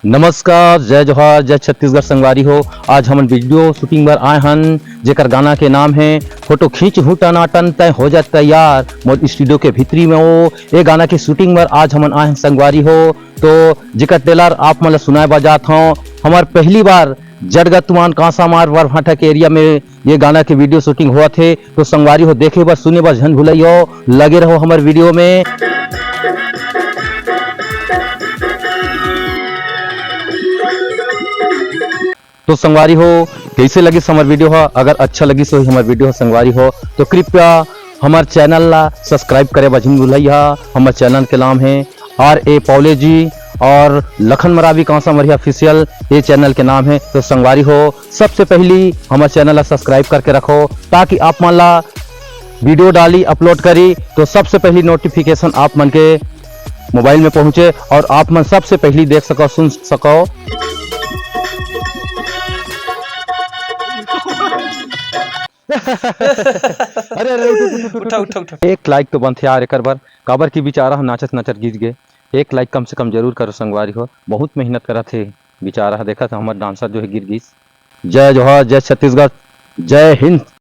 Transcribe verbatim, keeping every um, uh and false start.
नमस्कार, जय जोहार, जय छत्तीसगढ़ संगवारी हो। आज हमन वीडियो शूटिंग बर आए हन, जेकर गाना के नाम है फोटो खींच हूँ टनाटन तय हो जा तैयार। मोर स्टूडियो के भीतरी में वो ये गाना के शूटिंग बर आज हमन आए हन संगवारी हो। तो जेकर ट्रेलर आप मन ला सुनाए बर जात हौं। हमर पहली बार जड़गा तुमान कांसा मार बरभाटा के एरिया में ये गाना के वीडियो शूटिंग होवत हे। तो संगवारी हो, देखे बर सुने बर झन भुलइयो, लगे रहो हमर वीडियो में। तो संगवारी हो, कैसे लगिस हमर वीडियो ह? अगर अच्छा लगिस होही हमर वीडियो ह संगवारी हो, तो कृपया हमर चैनल ला सब्सक्राइब करे बर झिन भुलइहा। हमर चैनल के नाम है आर ए पौले जी और लखन मरावी कांसा मरिया ऑफिशियल, ये चैनल के नाम है। तो संगवारी हो, सबसे पहली हमर चैनल ला सब्सक्राइब करके रखो, ताकि आप मन ला वीडियो डाली, अपलोड करी, तो सबसे पहली नोटिफिकेशन आप मन के मोबाइल में पहुंचे और आप मन सबसे पहली देख सको, सुन सको। अरे, अरे, उठ, उठ, उठ, उठ, उठ, उठा, उठ। उठा, उठा। एक लाइक तो बनथे यार एकर बर, काबर की बिचारा ह नाचत नाचत गिर गे। एक लाइक कम से कम जरूर करो संगवारी हो, बहुत मेहनत करत हे बिचारा ह। देखत ह हमर डांसर जो है गिर गिस। जय जोहार, जय छत्तीसगढ़, जय हिंद।